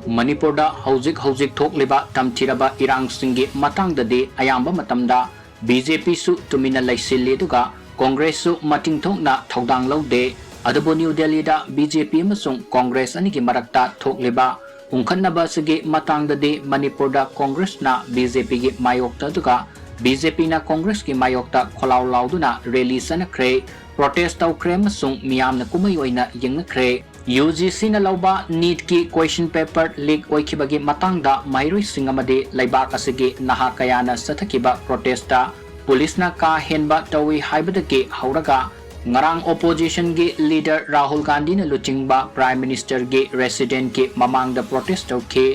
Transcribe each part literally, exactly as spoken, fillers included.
ꯃꯅꯤꯄꯨꯔꯗ ꯍꯧꯖꯤꯛ ꯍꯧꯖꯤꯛ ꯊꯣꯛꯂꯤꯕ ꯇꯝꯊꯤꯔꯕ ꯏꯔꯥꯡꯁꯤꯡꯒꯤ ꯃꯇꯥꯡꯗꯗꯤ ꯑꯌꯥꯝꯕ ꯃꯇꯝꯗ ꯕꯤ ꯖꯦ ꯄꯤꯁꯨ ꯇꯨꯃꯤꯟꯅ ꯂꯩꯁꯤꯜꯂꯤ, ꯑꯗꯨꯒ ꯀꯣꯡꯒ꯭ꯔꯦꯁꯁꯨ ꯃꯇꯤꯡ ꯊꯣꯛꯅ ꯊꯧꯗꯥꯡ ꯂꯧꯗꯦ꯫ ꯑꯗꯨꯕꯨ ꯅ꯭ꯌꯨ ꯗꯦꯜꯂꯤꯗ ꯕꯤ ꯖꯦ ꯄꯤ ꯑꯃꯁꯨꯡ ꯀꯣꯡꯒ꯭ꯔꯦꯁ ꯑꯅꯤꯒꯤ ꯃꯔꯛꯇ ꯊꯣꯛꯂꯤꯕ ꯎꯪꯈꯠꯅꯕ ꯑꯁꯤꯒꯤ ꯃꯇꯥꯡꯗꯗꯤ ꯃꯅꯤꯄꯨꯔꯗ ꯀꯣꯡꯒ꯭ꯔꯦꯁꯅ ꯕꯤ ꯖꯦ ꯄꯤꯒꯤ ꯃꯥꯌꯣꯛꯇ, ꯑꯗꯨꯒ ꯕꯤ ꯖꯦ ꯄꯤꯅ ꯀꯣꯡꯒ꯭ꯔꯦꯁꯀꯤ ꯃꯥꯌꯣꯛꯇ ꯈꯣꯜꯂꯥꯎ ꯂꯥꯎꯗꯨꯅ ꯔꯦꯂꯤ ꯆꯠꯅꯈ꯭ꯔꯦ, ꯄ꯭ꯔꯣꯇꯦꯁ ꯇꯧꯈ꯭ꯔꯦ ꯑꯃꯁꯨꯡ ꯃꯤꯌꯥꯝꯅ ꯀꯨꯝꯍꯩ ꯑꯣꯏꯅ ꯌꯦꯡꯅꯈ꯭ꯔꯦ꯫ ꯌꯨ ꯖꯤ ꯁꯤꯅ ꯂꯧꯕ ꯅꯤꯠꯀꯤ question paper leak ꯑꯣꯏꯈꯤꯕꯒꯤ ꯃꯇꯥꯡꯗ ꯃꯍꯩꯔꯣꯏꯁꯤꯡ ꯑꯃꯗꯤ ꯂꯩꯕꯥꯛ ꯑꯁꯤꯒꯤ ꯅꯍꯥ ꯀꯌꯥꯅ ꯆꯠꯊꯈꯤꯕ ꯄ꯭ꯔꯣꯇꯦꯁꯇ ꯄꯨꯂꯤꯁꯅ ꯀꯥ ꯍꯦꯟꯕ ꯇꯧꯏ ꯍꯥꯏꯕꯗꯒꯤ ꯍꯧꯔꯒ ꯉꯔꯥꯡ ꯑꯣꯄꯣꯖꯤꯁꯟꯒꯤ ꯂꯤꯗꯔ ꯔꯥꯍꯨꯜ ꯒꯥꯟꯙꯤꯅ ꯂꯨꯆꯤꯡꯕ ꯄ꯭ꯔꯥꯏꯝ ꯃꯤꯅꯤꯁꯇꯔꯒꯤ ꯔꯦꯁꯤꯗꯦꯟꯠꯀꯤ ꯃꯃꯥꯡꯗ ꯄ꯭ꯔꯣꯇꯦꯁ ꯇꯧꯈꯤ꯫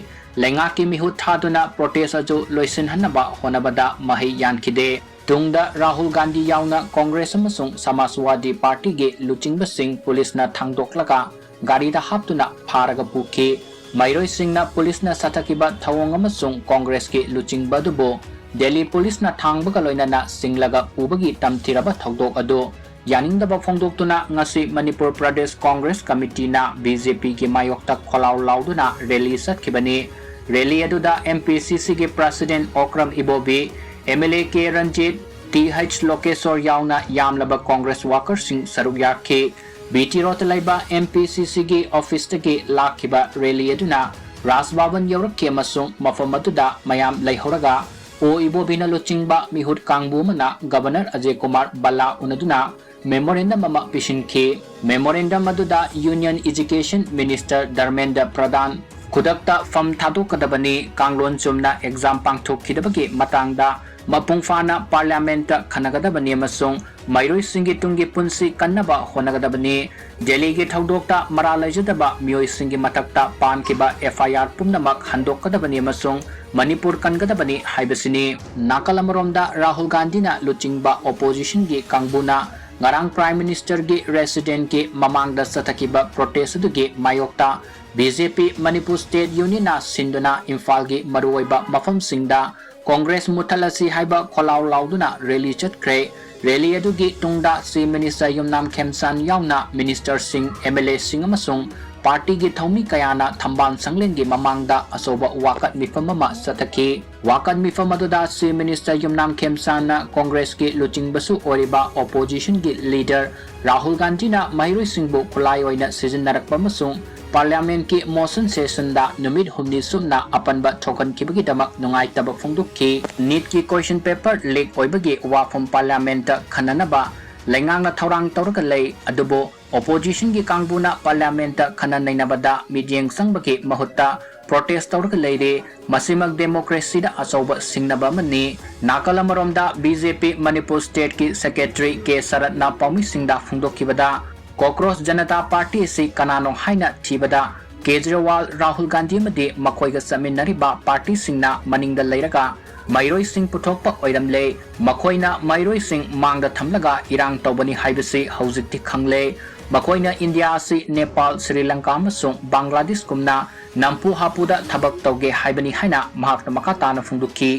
ꯂꯩꯉꯥꯛꯀꯤ ꯃꯤꯍꯨꯠ ꯊꯥꯗꯨꯅ ꯄ꯭ꯔꯣꯇꯦꯁ ꯑꯗꯨ ꯂꯣꯏꯁꯤꯟꯍꯟꯅꯕ ꯍꯣꯠꯅꯕꯗ ꯃꯍꯩ ꯌꯥꯟꯈꯤꯗꯦ꯫ ꯇꯨꯡꯗ ꯔꯥꯍꯨꯜ ꯒꯥꯟꯙꯤ ꯌꯥꯎꯅ ꯀꯣꯡꯒ꯭ꯔꯦꯁ ꯑꯃꯁꯨꯡ ꯁꯃꯥꯖꯋꯥꯗꯤ ꯄꯥꯔꯇꯤꯒꯤ ꯂꯨꯆꯤꯡꯕꯁꯤꯡ ꯄꯨꯂꯤꯁꯅ ꯊꯥꯡꯗꯣꯛꯂꯒ ꯒꯥꯔꯤꯗ ꯍꯥꯞꯇꯨꯅ ꯐꯥꯔꯒ ꯄꯨꯈꯤ꯫ ꯃꯍꯩꯔꯣꯏꯁꯤꯡꯅ ꯄꯨꯂꯤꯁꯅ ꯆꯠꯊꯈꯤꯕ ꯊꯧꯑꯣꯡ ꯑꯃꯁꯨꯡ ꯀꯣꯡꯒ꯭ꯔꯦꯁꯀꯤ ꯂꯨꯆꯤꯡꯕ ꯑꯗꯨꯕꯨ ꯗꯦꯜꯂꯤ ꯄꯨꯂꯤꯁꯅ ꯊꯥꯡꯕꯒ ꯂꯣꯏꯅꯅ ꯁꯤꯡꯂꯒ ꯄꯨꯕꯒꯤ ꯇꯝꯊꯤꯔꯕ ꯊꯧꯗꯣꯛ ꯑꯗꯨ ꯌꯥꯅꯤꯡꯗꯕ ꯐꯣꯡꯗꯣꯛꯇꯨꯅ ꯉꯁꯤ ꯃꯅꯤꯄꯨꯔ ꯄ꯭ꯔꯗꯦꯁ ꯀꯣꯡꯒ꯭ꯔꯦꯁ ꯀꯃꯤꯇꯤꯅ ꯕꯤ ꯖꯦ ꯄꯤꯒꯤ ꯃꯥꯌꯣꯛꯇ ꯈꯣꯜꯂꯥꯎ ꯂꯥꯎꯗꯨꯅ ꯔꯦꯂꯤ ꯆꯠꯈꯤꯕꯅꯤ꯫ ꯔꯦꯂꯤ ꯑꯗꯨꯗ ꯑꯦꯝ ꯄꯤ ꯁꯤ ꯁꯤꯒꯤ president Okram Ibobi, M L A K Ranjit, T ꯍꯩꯆ ꯂꯣꯀꯦꯁꯣꯔ ꯌꯥꯎꯅ ꯌꯥꯝꯂꯕ ꯀꯣꯡꯒ꯭ꯔꯦꯁ ꯋꯥꯀꯔꯁꯤꯡ ꯁꯔꯨꯛ ꯌꯥꯈꯤ꯫ ꯕꯤ ꯇꯤ ꯔꯣꯗꯇ ꯂꯩꯕ ꯑꯦꯝ ꯄꯤ ꯁꯤ ꯁꯤꯒꯤ ꯑꯣꯐꯤꯁꯇꯒꯤ ꯂꯥꯛꯈꯤꯕ ꯔꯦꯂꯤ ꯑꯗꯨꯅ ꯔꯥꯖ ꯚꯕꯟ ꯌꯧꯔꯛꯈꯤ ꯑꯃꯁꯨꯡ ꯃꯐꯝ ꯑꯗꯨꯗ ꯃꯌꯥꯝ ꯂꯩꯍꯧꯔꯒ ꯑꯣ ꯏꯕꯣꯕꯤꯅ ꯂꯨꯆꯤꯡꯕ ꯃꯤꯍꯨꯠ ꯀꯥꯡꯕꯨ ꯑꯃꯅ ꯒꯕꯔꯅꯔ ꯑꯖꯌ ꯀꯨꯃꯥꯔ ꯚꯜꯂꯥ ꯎꯅꯗꯨꯅ ꯃꯦꯃꯣꯔꯦꯟꯗꯝ ꯑꯃ ꯄꯤꯁꯤꯟꯈꯤ꯫ ꯃꯦꯃꯣꯔꯦꯟꯗꯝ ꯑꯗꯨꯗ ꯌꯨꯅꯤꯌꯟ ꯏꯖꯨꯀꯦꯁꯟ ꯃꯤꯅꯤꯁꯇꯔ ꯙꯔꯃꯦꯟꯗ꯭ꯔ ꯄ꯭ꯔꯙꯥꯟ ꯈꯨꯗꯛꯇ ꯐꯝ ꯊꯥꯗꯣꯛꯀꯗꯕꯅꯤ, ꯀꯥꯡꯂꯣꯟ ꯆꯨꯝꯅ ꯑꯦꯛꯖꯥꯝ ꯄꯥꯡꯊꯣꯛꯈꯤꯗꯕꯒꯤ ꯃꯇꯥꯡꯗ ꯃꯄꯨꯡ ꯐꯥꯅ ꯄꯥꯔꯂꯤꯌꯥꯃꯦꯟꯠꯇ ꯈꯟꯅꯒꯗꯕꯅꯤ ꯑꯃꯁꯨꯡ ꯃꯍꯩꯔꯣꯏꯁꯤꯡꯒꯤ ꯇꯨꯡꯒꯤ ꯄꯨꯟꯁꯤ ꯀꯟꯅꯕ ꯍꯣꯠꯅꯒꯗꯕꯅꯤ꯫ ꯗꯦꯜꯂꯤꯒꯤ ꯊꯧꯗꯣꯛꯇ ꯃꯔꯥꯜ ꯂꯩꯖꯗꯕ ꯃꯤꯑꯣꯏꯁꯤꯡꯒꯤ ꯃꯊꯛꯇ ꯄꯥꯟꯈꯤꯕ ꯑꯦꯐ ꯑꯥꯏ ꯑꯥꯔ ꯄꯨꯝꯅꯃꯛ ꯍꯟꯗꯣꯛꯀꯗꯕꯅꯤ ꯑꯃꯁꯨꯡ ꯃꯅꯤꯄꯨꯔ ꯀꯟꯒꯗꯕꯅꯤ ꯍꯥꯏꯕꯁꯤꯅꯤ꯫ ꯅꯥꯀꯜ ꯑꯃꯔꯣꯝꯗ ꯔꯥꯍꯨꯜ ꯒꯥꯟꯙꯤꯅ ꯂꯨꯆꯤꯡꯕ ꯑꯣꯄꯣꯖꯤꯁꯟꯒꯤ ꯀꯥꯡꯕꯨꯅ ꯉꯔꯥꯡ ꯄ꯭ꯔꯥꯏꯝ ꯃꯤꯅꯤꯁꯇꯔꯒꯤ ꯔꯦꯁꯤꯗꯦꯟꯠꯀꯤ ꯃꯃꯥꯡꯗ ꯆꯠꯊꯈꯤꯕ ꯄ꯭ꯔꯣꯇꯦꯁ ꯑꯗꯨꯒꯤ ꯃꯥꯌꯣꯛꯇ ꯕꯤ ꯖꯦ ꯄꯤ ꯃꯅꯤꯄꯨꯔ ꯁ꯭ꯇꯦꯠ ꯌꯨꯅꯤꯌꯟꯅ ꯁꯤꯟꯗꯨꯅ ꯏꯝꯐꯥꯜꯒꯤ ꯃꯔꯨꯑꯣꯏꯕ ꯃꯐꯝꯁꯤꯡꯗ ꯀꯣꯡꯒ꯭ꯔꯦꯁ ꯃꯨꯠꯊꯠꯂꯁꯤ ꯍꯥꯏꯕ ꯈꯣꯜꯂꯥꯎ ꯂꯥꯎꯗꯨꯅ ꯔꯦꯂꯤ ꯆꯠꯈ꯭ꯔꯦ꯫ ꯔꯦꯂꯤ ꯑꯗꯨꯒꯤ ꯇꯨꯡꯗ ꯆꯤꯐ ꯃꯤꯅꯤꯁꯇꯔ ꯌꯨꯝꯅꯥꯝ ꯈꯦꯝꯆꯥꯟ ꯌꯥꯎꯅ ꯃꯤꯅꯤꯁꯇꯔꯁꯤꯡ, ꯑꯦꯝ ꯑꯦꯜ ꯑꯦꯁꯤꯡ ꯑꯃꯁꯨꯡ ꯄꯥꯔꯇꯤꯒꯤ ꯊꯧꯃꯤ ꯀꯌꯥꯅ ꯊꯝꯕꯥꯜ ꯁꯪꯂꯦꯟꯒꯤ ꯃꯃꯥꯡꯗ ꯑꯆꯧꯕ ꯋꯥꯀꯠ ꯃꯤꯐꯝ ꯑꯃ ꯆꯠꯊꯈꯤ꯫ ꯋꯥꯀꯠ ꯃꯤꯐꯝ ꯑꯗꯨꯗ Chief Minister ꯌꯨꯝꯅꯥꯝ ꯈꯦꯝꯆꯥꯟꯅ ꯀꯣꯡꯒ꯭ꯔꯦꯁꯀꯤ ꯂꯨꯆꯤꯡꯕꯁꯨ ꯑꯣꯏꯔꯤꯕ oppositionꯒꯤ leader ꯔꯥꯍꯨꯜ ꯒꯥꯟꯙꯤꯅ ꯃꯍꯩꯔꯣꯏꯁꯤꯡꯕꯨ ꯈꯨꯠꯂꯥꯏ ꯑꯣꯏꯅ ꯁꯤꯖꯤꯟꯅꯔꯛꯄ ꯑꯃꯁꯨꯡ parliamentꯀꯤ motion sessionꯗ ꯅꯨꯃꯤꯠ ꯍꯨꯝꯅꯤ ꯆꯨꯞꯅ ꯑꯄꯟꯕ ꯊꯣꯛꯍꯟꯈꯤꯕꯒꯤꯗꯃꯛ ꯅꯨꯡꯉꯥꯏꯇꯕ ꯐꯣꯡꯗꯣꯛꯈꯤ꯫ NEETꯀꯤ question paper leak ꯑꯣꯏꯕꯒꯤ ꯋꯥꯐꯝ parliamentꯇ ꯈꯟꯅꯅꯕ ꯂꯩꯉꯥꯛꯅ ꯊꯧꯔꯥꯡ ꯇꯧꯔꯒ ꯂꯩ, ꯑꯗꯨꯕꯨ oppositionꯒꯤ ꯀꯥꯡꯕꯨꯅ parliamentꯇ ꯈꯟꯅ ꯅꯩꯅꯕꯗ ꯃꯤꯠꯌꯦꯡ ꯆꯪꯕꯒꯤ ꯃꯍꯨꯠꯇ protest ꯇꯧꯔꯒ ꯂꯩꯔꯤ꯫ ꯃꯁꯤꯃꯛ democracyꯗ ꯑꯆꯧꯕ ꯁꯤꯡꯅꯕ ꯑꯃꯅꯤ꯫ ꯅꯥꯀꯜ ꯑꯃꯔꯣꯝꯗ BJP ꯃꯅꯤꯄꯨꯔ stateꯀꯤ secretary ꯀꯦ ꯁꯔꯠꯅ ꯄꯥꯎꯃꯤꯁꯤꯡꯗ ꯐꯣꯡꯗꯣꯛꯈꯤꯕꯗ, Cockroach Janata Party ꯑꯁꯤ ꯀꯅꯥꯅꯣ ꯍꯥꯏꯅ ꯊꯤꯕꯗ, ꯀꯦꯖ꯭ꯔꯤꯋꯥꯜ, ꯔꯥꯍꯨꯜ ꯒꯥꯟꯙꯤ ꯑꯃꯗꯤ ꯃꯈꯣꯏꯒ ꯆꯠꯃꯤꯟꯅꯔꯤꯕ partyꯁꯤꯡꯅ ꯃꯅꯤꯡꯗ ꯂꯩꯔꯒ ꯃꯍꯩꯔꯣꯏꯁꯤꯡ ꯄꯨꯊꯣꯛꯄ ꯑꯣꯏꯔꯝꯂꯦ꯫ ꯃꯈꯣꯏꯅ ꯃꯍꯩꯔꯣꯏꯁꯤꯡ ꯃꯥꯡꯗ ꯊꯝꯂꯒ ꯏꯔꯥꯡ ꯇꯧꯕꯅꯤ ꯍꯥꯏꯕꯁꯤ ꯍꯧꯖꯤꯛꯇꯤ ꯈꯪꯂꯦ꯫ ꯃꯈꯣꯏꯅ ꯏꯟꯗꯤꯌꯥ ꯑꯁꯤ ꯅꯦꯄꯥꯜ, ꯁ꯭ꯔꯤ ꯂꯪꯀꯥ ꯑꯃꯁꯨꯡ ꯕꯪꯒ꯭ꯂꯥꯗꯦꯁꯀꯨꯝꯅ ꯅꯝꯐꯨ ꯍꯥꯐꯨꯗ ꯊꯕꯛ ꯇꯧꯒꯦ ꯍꯥꯏꯕꯅꯤ ꯍꯥꯏꯅ ꯃꯍꯥꯛꯅ ꯃꯈꯥ ꯇꯥꯅ ꯐꯣꯡꯗꯣꯛꯈꯤ꯫